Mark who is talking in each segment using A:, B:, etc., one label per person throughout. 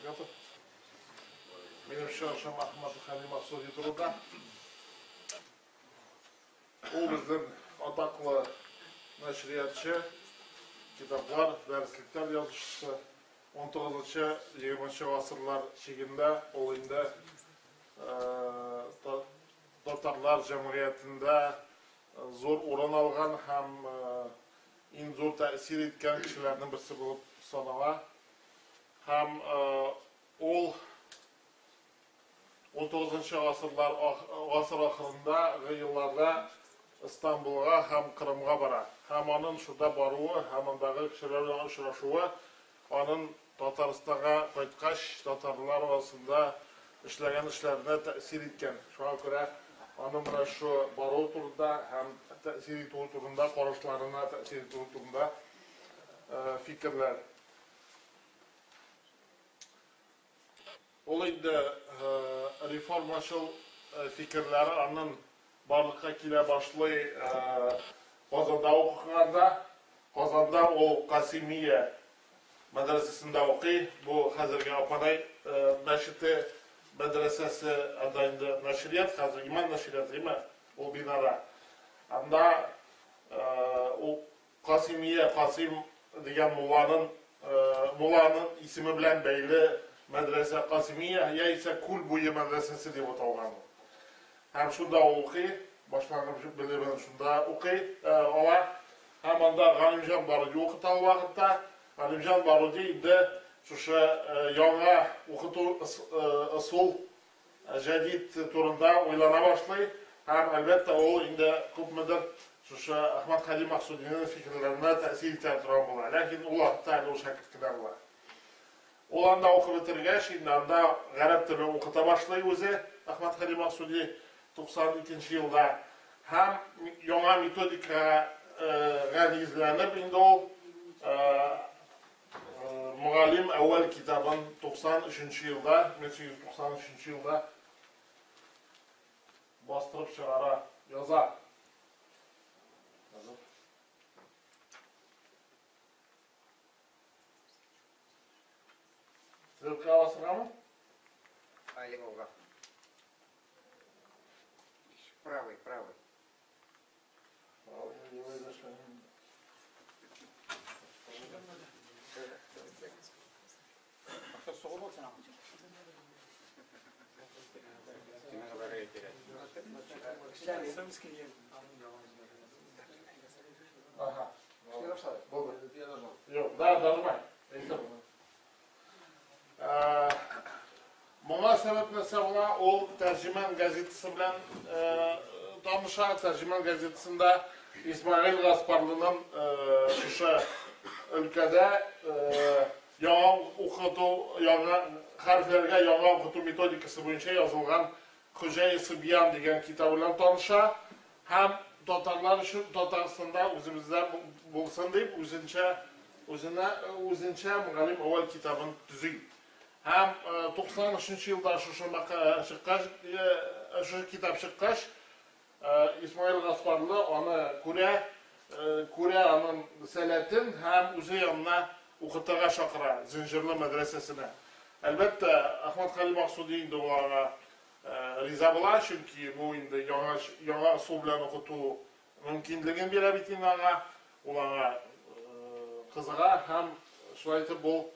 A: Бәрәкәтов. Минем чыгышым Әхмәт Хәли Максуди турында. Ул безнең атаклы нәшриятчы, китаплар, дәреслекләр язучысы. 19-20 гасырлар чигендә ул инде татарлар җәмгыятендә зур урын алган һәм иң зур тәэсир иткән кешеләрнең берсе булып санала. Һәм ул 19 гасырлар гасыр ахырындагы елларда Истанбулга һәм Кырымга бара. Һәм аның шунда баруы һәм андагы кешеләр белән очрашуы аның Татарстанга кайткач татарлар арасында эшләгән эшләренә тәэсир иткән. Шуңа күрә аның менә шу баруы турында һәм тәэсир итүе турында, карашларына тәэсир итүе турында фикерләр. Ул инде реформачыл фикерләре аның барлыкка килә башлый Казанда укыганда. Казанда ул Касимия мәдрәсәсендә укый. Бу хәзерге Апанай мәчете мәдрәсәсе, анда инде нәшрият, хәзер Иман нәшрияты, әйме, ул бинада. Анда ул Касимия, Касыйм дигән мулланың мулланың исеме белән бәйле мәдрәсә Касимия яисә Күл буе мәдрәсәсе дип аталган ул. Һәм шунда ул укый, башлангыч белемен шунда укый, ала. Һәм анда Галимҗан Баруди укыта ул вакытта. Галимҗан Баруди инде шушы яңа укыту ысул Җәдит турында уйлана башлый һәм, әлбәттә, ул инде күпмедер шушы Әхмәт Хәли Максудиның фикерләренә тәэсир итә торган була. Ләкин ул вакытта әле ул шәкерт кенә була. Ул анда укып бетергәч, инде анда гарәп теле укыта башлый үзе, Әхмәт Хәли Максуди 92 нче елда. Һәм яңа методикага нигезләнеп инде ул Мөгаллим әүвәл китабын 93 нче елда, 1893 нче елда бастырып чыгара, яза. Стрелка басыргамы?
B: Алимовга. Правый, правый.
A: Ага. Булды. Юк, да, нажимай. Моңа сәбәп нәрсә була? Ул Тәрҗеман газетасы белән таныша. Тәрҗеман газетасында Исмәгыйль Гаспарлының шушы өлкәдә яңа укыту, яңа хәрефләргә яңа укыту методикасы буенча язылган Хөҗәи Сыбьян дигән китабы белән таныша һәм татарлар өчен Татарстанда үзебездә булсын дип үзенчә үзенә үзенчә Мөгаллим әүвәл китабын төзи. Һәм 93 нче елда шушы чыккач, шушы китап чыккач, Исмаил Гаспарлы аны күрә, күрә аның сәләтен һәм үзе янына укытырга чакыра Зинҗирле мәдрәсәсенә. Әлбәттә, Әхмәтгали Максуди инде ул аңа риза була, чөнки бу инде яңа яңа ысул белән укыту мөмкинлеген бирә бит инде аңа. Ул аңа кызыга һәм шулай итеп ул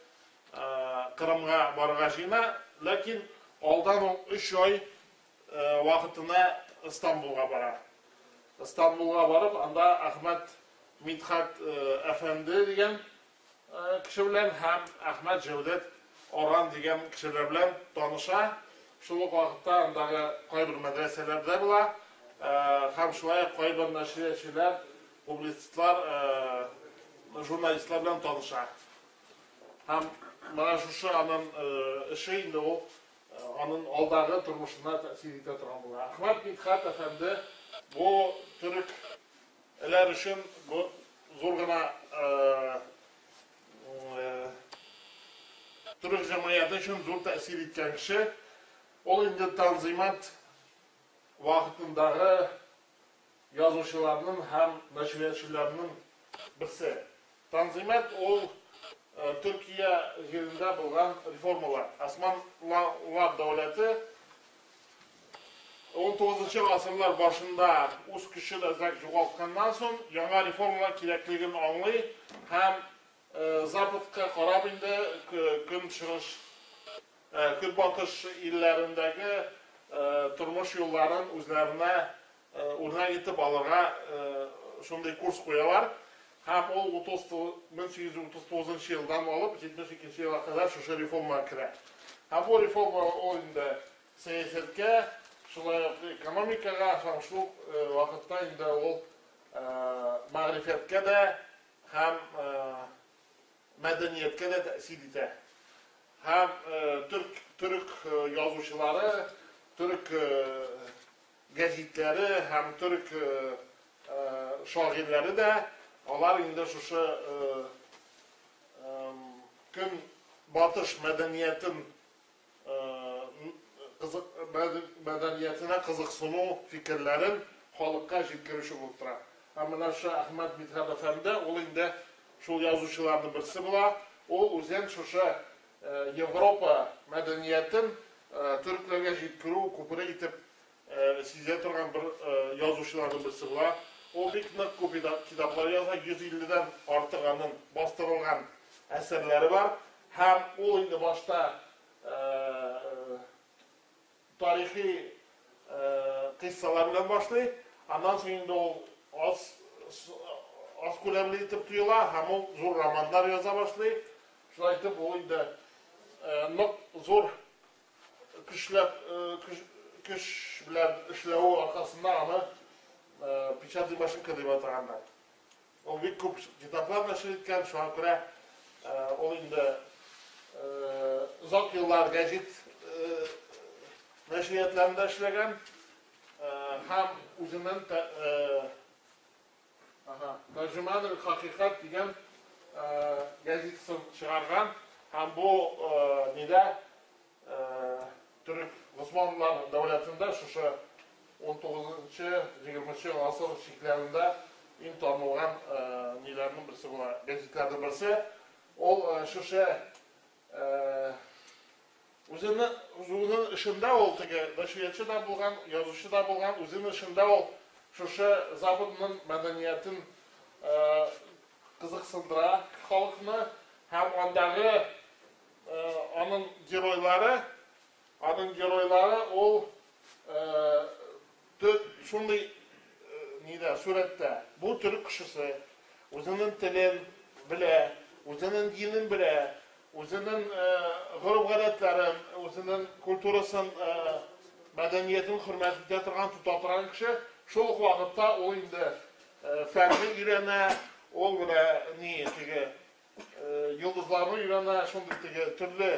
A: Кырымга барырга җыена, ләкин алдан ул өч ай вакытына Истанбулга бара. Истанбулга барып, анда Әхмәт Мидхәт әфәнде дигән кеше белән һәм Әхмәт Җәүдәт Аран дигән кешеләр белән таныша. Шул ук вакытта андагы кайбер мәдрәсәләрдә була һәм шулай ук кайбер нәшриятчеләр, публицистлар, журналистлар белән таныша. Һәм менә шушы аның эше инде ул аның алдагы тормышына тәэсир итә торган була. Әхмәт Мидхәт әфәнде бу төрек Эләр өчен бу зур гына төрек җәмгыяте өчен зур тәэсир иткән кеше. Ул инде Танзимат вакытындагы язучыларның һәм нәшриятчыларның берсе. Танзимат ул Төркия җирендә булган реформалар. Османлылар дәүләте 19 гасырлар башында үз көчен әзрәк югалтканнан соң, яңа реформалар кирәклеген аңлый һәм Западка карап инде көнчыгыш, көнбатыш илләрендәге тормыш юлларын үзләренә үрнәк итеп алырга шундый курс куялар. Һәм ул 1839 елдан алып 72 елга кадәр шушы реформага керә. Һәм бу реформа ул инде сәясәткә, шулай ук экономикага һәм шул вакытта инде ул мәгърифәткә дә һәм мәдәнияткә дә тәэсир итә. Һәм төрк төрек язучылары, төрек гәзитләре һәм төрек шагыйрьләре дә алар инде шушы көнбатыш мәдәниятен мәдәниятенә кызыксыну фикерләрен халыкка җиткерүче булып тора. Һәм менә шушы Әхмәт Мидхәт әфәнде, ул инде шул язучыларның берсе була. Ул үзен шушы Европа мәдәниятен төрекләргә җиткерү күпере итеп сизә торган бер язучыларның берсе була. Ул бик нык күп китаплар яза, 150дән артык аның бастырылган әсәрләре бар. Һәм ул инде башта тарихи кыйссалар белән башлый. Аннан соң инде ул аз аз күләмле итеп тоела һәм ул зур романнар яза башлый. Шулай итеп ул инде нык зур көчләп көч белән эшләве аркасында аны печатный машинка дип атаганнар. Ул бик күп китаплар нәшер иткән, шуңа күрә ул инде озак еллар гәзит нәшриятларында эшләгән һәм үзенең Тәрҗеман хакыйкать дигән гәзитасын чыгарган һәм бу нидә Төрек Госманлылар дәүләтендә шушы 19-20 гасыр чикләрендә иң танылган ниләрнең берсе була, гәзитләрнең берсе. Ул шушы үзенең үзенең эшендә ул теге нәшриятчы да булган, язучы да булган, үзенең эшендә ул шушы Западның мәдәниятен кызыксындыра халыкны һәм андагы аның геройлары, аның геройлары ул шундый нидә сурәттә. Бу төрек кешесе үзенең телен белә, үзенең динен белә, үзенең гореф-гадәтләрен, үзенең культурасын, мәдәниятен хөрмәт итә торган, тота торган кеше. Шул ук вакытта ул инде фәнне өйрәнә, ул менә ни теге йолдызларны өйрәнә, шундый теге төрле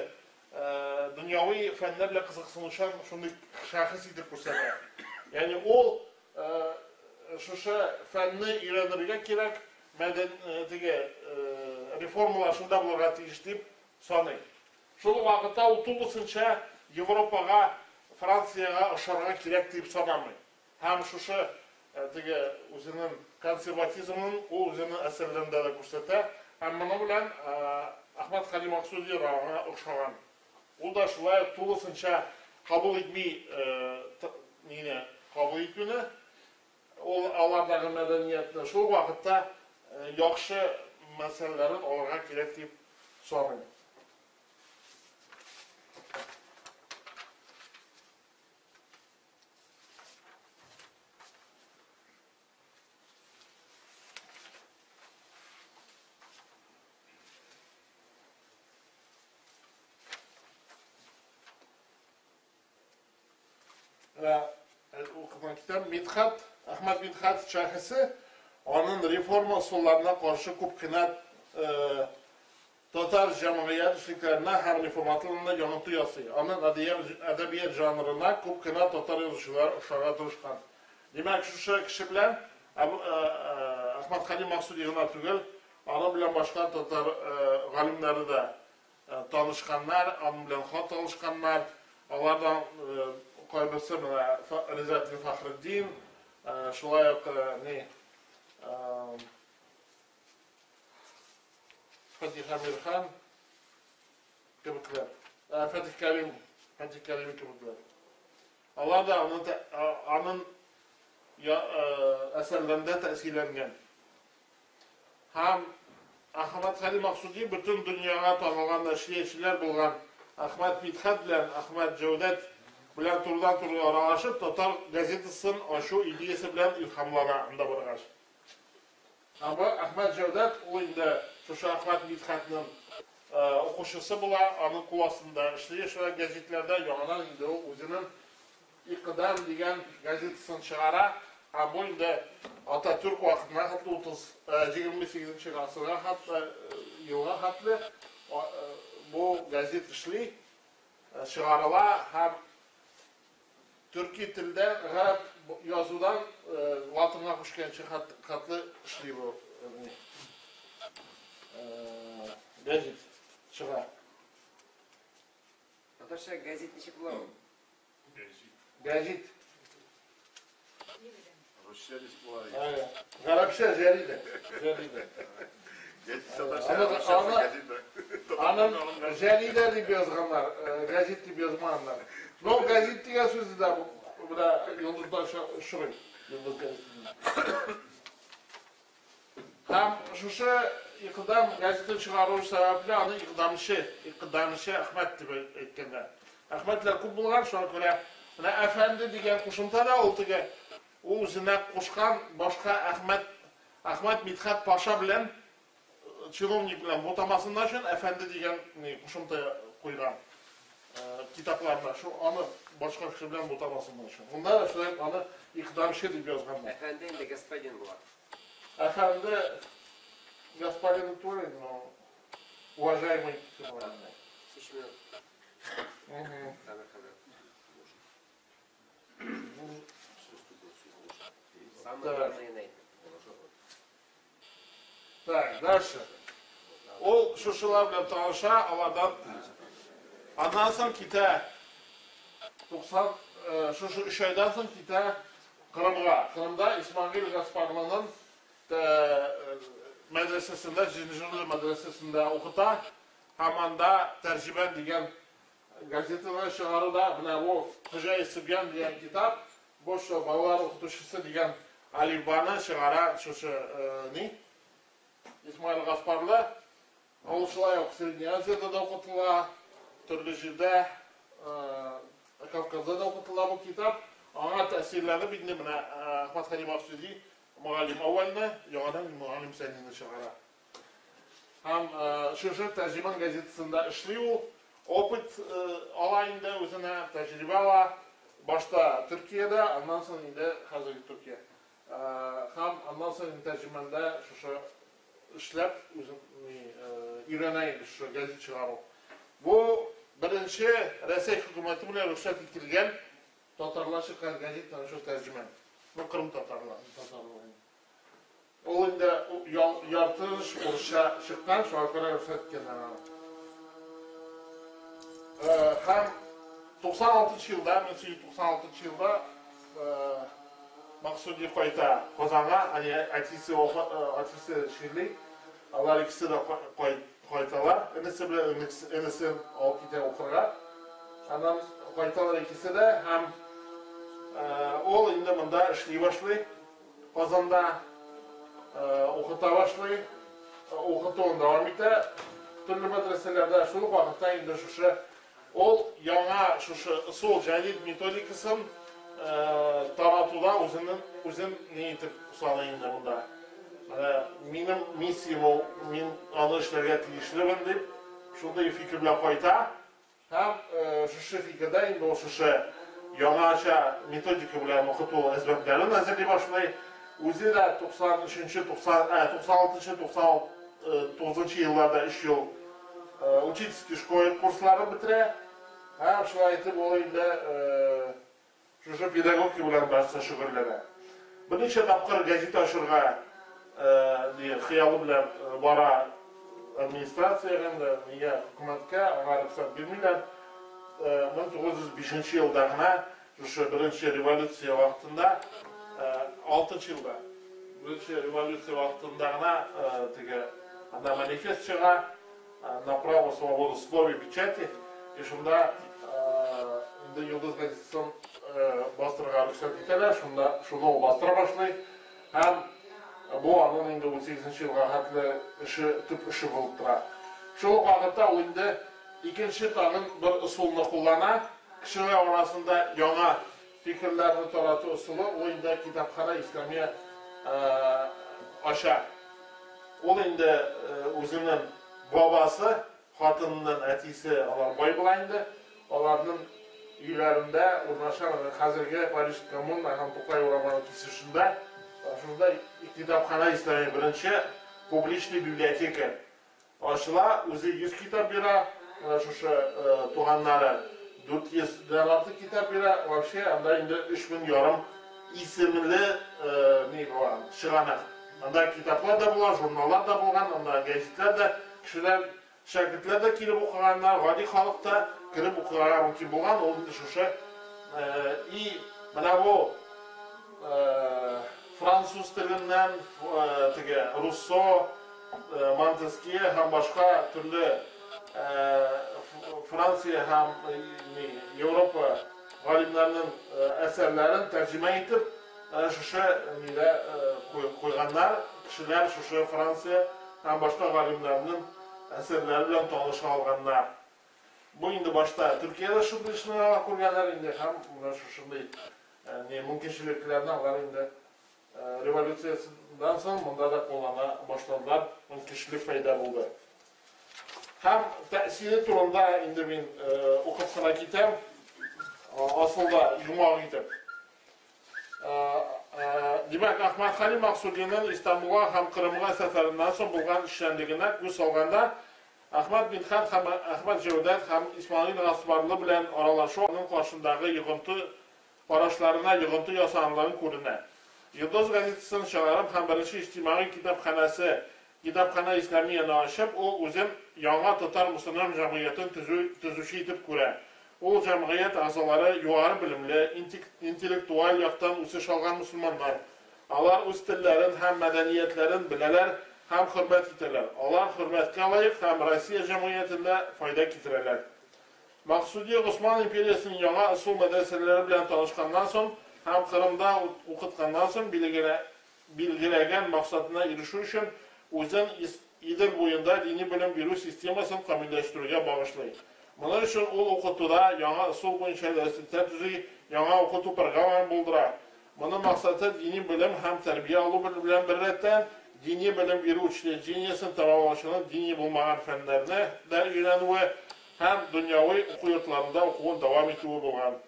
A: дөньяви фәннәр белән кызыксынучан шундый шәхес итеп күрсәтә. Ягъни ул шушы фәнне өйрәнергә кирәк, мәдән теге реформалар шунда булырга тиеш дип саный. Шул ук вакытта ул тулысынча Европага, Франциягә ошарга кирәк дип санамый. Һәм шушы теге үзенең консерватизмын ул үзенең әсәрләрендә дә күрсәтә. Һәм моның белән Әхмәт Хали Максуди аңа охшаган. Ул да шулай ук тулысынча кабул итми мине кабул итүне, ул алардагы мәдәниятне шул вакытта яхшы мәсьәләләрен алырга кирәк дип саныйм. Укыган китап Мидхәт, Әхмәт Мидхәт шәхесе аның реформа ысулларына каршы күп кенә татар җәмгыять эшлекләренә һәм реформаторларына йогынты ясый. Аның әдәбият жанрына күп кенә татар язучылары охшарга тырышкан. Димәк, шушы кеше белән Әхмәт Хәлим Максуди гына түгел, аның белән башка татар галимнәре дә танышканнар, аның белән хат алышканнар. Алардан кайберсе менә Ризаэтдин Фәхретдин, шулай ук ни Фатих Әмирхан. Фатих Кәрим, Фатих Кәрим кебекләр. Алар да аны аның әсәрләрендә тәэсирләнгән. Һәм Әхмәт Хәлим Максуди бөтен дөньяга танылган нәшриятчеләр булган Әхмәт Мидхәт белән Әхмәт Җәүдәт белән турыдан-туры аралашып, татар газетасын ачу идеясе белән илһамлана анда баргач. Ә бу Әхмәт Җәүдәт, ул инде шушы Әхмәт Мидхәтнең укучысы була, аның кул астында эшли, шулай гәзитләрдә яңадан инде ул үзенең Икъдам дигән газетасын чыгара, һәм бу инде Ататүрк вакытына хәтле 30, 28 нче гасырга хәтле, елга хәтле бу газет эшли, чыгарыла һәм төрки телдә гарәп язудан латынга күчкәнче хәтле эшли бу газет чыга.
B: Татарча гәзит ничек була ул?
A: Гәзит. Гәзит.
C: Русча ничек була?
A: Гарәпчә җәридә. Җәридә.
C: Гәзит татарча, русча гәзит.
A: Аның җәридә дип язганнар, гәзит дип язмаганнар. Но гәзит дигән сүзе дә менә йолдызда очрый. Йолдыз гәзитендә. Һәм шушы Икъдам газетын чыгару сәбәпле аны Икъдамчы, Икъдамчы Әхмәт дип әйткәннәр. Әхмәтләр күп булган, шуңа күрә менә әфәнде дигән кушымта да ул теге ул үзенә кушкан башка Әхмәт, Әхмәт Мидхәт паша белән чиновник белән бутамасыннар өчен әфәнде дигән ни кушымта куйган китапларына. Шу аны башка кеше белән бутамасыннар өчен. Монда да шулай аны Икъдамчы дип язганнар.
B: Әфәнде инде господин була.
A: Әфәнде, господин түгел, но уважаемый
B: Өч минут. Хәбәр, хәбәр. Самое главное әйт.
A: Так, дальше. Ул шушылар белән таныша, алардан аннан соң китә 90 шушы өч айдан соң китә Кырымга. Кырымда Исмагыйль Гаспарлының мәдрәсәсендә, Җинҗирле мәдрәсәсендә укыта һәм анда Тәрҗемән дигән газетаны чыгаруда менә бу Хуҗаи Сыбьян дигән китап, бу шул балалар укытучысы дигән әлифбаны чыгара шушы ни Исмаил Гаспарлы. Ул шулай ук Средняя Азиядә дә укытыла, төрле җирдә, Кавказда да укытыла бу китап. Аңа тәэсирләнеп инде менә Әхмәт Хәлим Максуди Мөгаллим әүвәлне, яңадан Мөгаллим сәнине чыгара. Һәм шушы Тәрҗеман газетасында эшли ул, опыт ала инде үзенә, тәҗрибә ала. Башта Төркиядә, аннан соң инде хәзерге Төркия. Һәм аннан соң инде Тәрҗеманда шушы эшләп үзен өйрәнә инде шушы газет чыгару. Бу беренче Рәсәй хөкүмәте белән рөхсәт ителгән татарлар чыккан газет менә шул Тәрҗеман. Бу Кырым татарлар, татарлар. Ул инде ярты урысча чыккан, шуңа күрә рөхсәт иткәннәр аны. Һәм 96 елда, 1896 елда Максуди кайта Казанга, әтисе әтисе чирли. Алар икесе дә кайталар. Энесе белән энесен алып китә укырга. Аннан кайталар икесе дә һәм ул инде монда эшли башлый. Казанда укыта башлый. Укытуын дәвам итә. Төрле мәдрәсәләрдә шул ук вакытта инде шушы ул яңа шушы ысул җәдид методикасын таратуда үзенең үзен ни итеп саный инде монда. Менә минем миссиям ул, мин аны эшләргә тиешлемен дип, шундый фикер белән кайта. Һәм шушы фикердә инде ул шушы яңача методика белән укыту әсбапларын әзерли башлый. Үзе дә 93-нче, 96-нчы, 99 елларда 3 ел учительский школа курсларын бетерә. Һәм шулай итеп ул инде шушы педагогика белән башта шөгыльләнә. Берничә тапкыр газета ачырга хыялы белән бара администрациягә инде, нигә хөкүмәткә, аңа рөхсәт бирмиләр. 1905 елда гына, шушы беренче революция вакытында, 6 елда, беренче революция вакытында гына теге анда манифест чыга на право свободы слова и печати. И шунда инде Йолдыз газетасын бастырырга рөхсәт итәләр, шунда шуны ул бастыра башлый. Һәм бу аның инде 18 елга хәтле эше, төп эше булып тора. Шул ук вакытта ул инде икенче тагын бер ысулны куллана. Кешеләр арасында яңа фикерләрне тарату ысулы, ул инде китапхана Исламия ача. Ул инде үзенең бабасы, хатынының әтисе, алар бай була инде. Аларның өйләрендә урнаша хәзерге Париж коммуна һәм Тукай урамының кисешендә шунда китапхана Исламия, беренче публичный библиотека ачыла, үзе 100 китап бирә, менә шушы туганнары 400 дән артык китап бирә, вообще анда инде 3500 исемле ни була, чыганак. Анда китаплар да була, журналлар да булган, анда гәзитләр дә, кешеләр, шәкертләр дә килеп укыганнар, гади халык та кереп укырга мөмкин булган, ул инде шушы и менә бу француз теленнән теге Руссо, Монтескье һәм башка төрле Франция һәм Европа галимнәренең әсәрләрен тәрҗемә итеп, шушы нидә куйганнар, кешеләр шушы Франция һәм башка галимнәрнең әсәрләре белән таныша алганнар. Бу инде башта Төркиядә шундый эшне күргәннәр инде һәм менә шушындый мөмкинчелекләрне алар инде революциясеннән соң монда да куллана башладылар, мөмкинчелек пәйда булды. Һәм тәэсире турында инде мин укып кына китәм, асылда йомгак итеп. Димәк, Әхмәт Хәлим Максудиның Истанбулга һәм Кырымга сәфәреннән соң булган эшчәнлегенә күз салганда, Әхмәт Мидхәт һәм Әхмәт Җәүдәт һәм Исмаил Гаспарлы белән аралашу аның каршындагы йогынты карашларына йогынты ясаганлыгы күренә. Йолдыз газетасын чыгарып һәм беренче иҗтимагый китапханәсе Китапхана Исламияне ачып, ул үзен яңа татар мөселман җәмгыятен төзүче итеп күрә. Ул җәмгыять әгъзалары югары белемле, интеллектуаль яктан үсеш алган мөселманнар. Алар үз телләрен һәм мәдәниятләрен беләләр һәм хөрмәт итәләр. Алар хөрмәткә лаек һәм Россия җәмгыятендә файда китерәләр. Максуди Госман империясенең яңа ысул мәдрәсәләре белән танышканнан соң һәм Кырымда укытканнан соң билгеләгән максатына ирешү өчен үзен Идел буенда дини белем бирү системасын камилләштерүгә багышлый. Моның өчен ул укытуда яңа ысул буенча дәреслекләр төзи, яңа укыту программаларын булдыра. Моның максаты дини белем һәм тәрбия алу белән беррәттән, дини белем бирү учреждениесен тәмамлаучының дини булмаган фәннәрне дә өйрәнүе һәм дөньяви уку йортларында укуын дәвам итүе булган.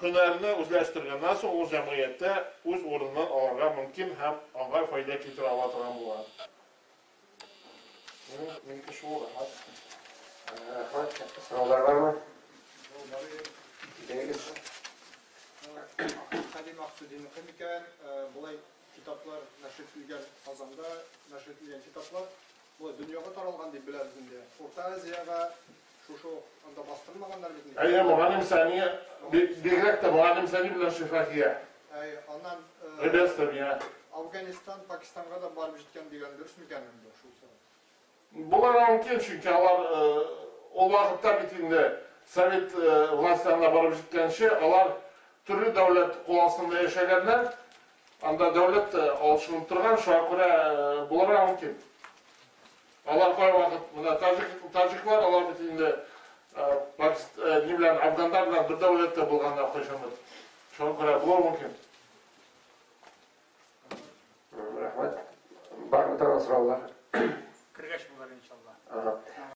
A: Һөнәрне үзләштергәннән соң ул җәмгыятьтә үз урынын алырга мөмкин һәм аңа файда китерә ала торган булган.
B: Минеке шул, рәхмәт. Рәхмәт. Сораулар бармы? Бирегез.
D: Хәлим Максудиныкы микән? Болай китаплар нәшер ителгән Казанда нәшер ителгән китаплар болай дөньяга таралган дип беләбез инде. Урта Азиягә шушы анда бастырмаганнар бит инде.
A: Әйе, Мөгаллим Сани, бигрәк тә Мөгаллим Сани белән Шифахия.
D: Әйе, аннан
A: Ребестовия.
D: Афганистан, Пакистанга да барып җиткән дигән дөрес микән инде шул сорау?
A: Буларга мөмкин, чөнки алар ул вакытта бит инде совет властьларына барып җиткәнче, алар төрле дәүләт кул астында яшәгәннәр. Анда дәүләт алышынып торган, шуңа күрә буларга мөмкин. Алар кайвакыт менә таҗиклар, алар бит инде ни белән афганнар белән бер дәүләттә булганнар кайчандыр. Шуңа күрә булуы мөмкин.
B: Рәхмәт. Бармы тагын сораулар?
E: Кергәч булыр иншалла.
B: Ага.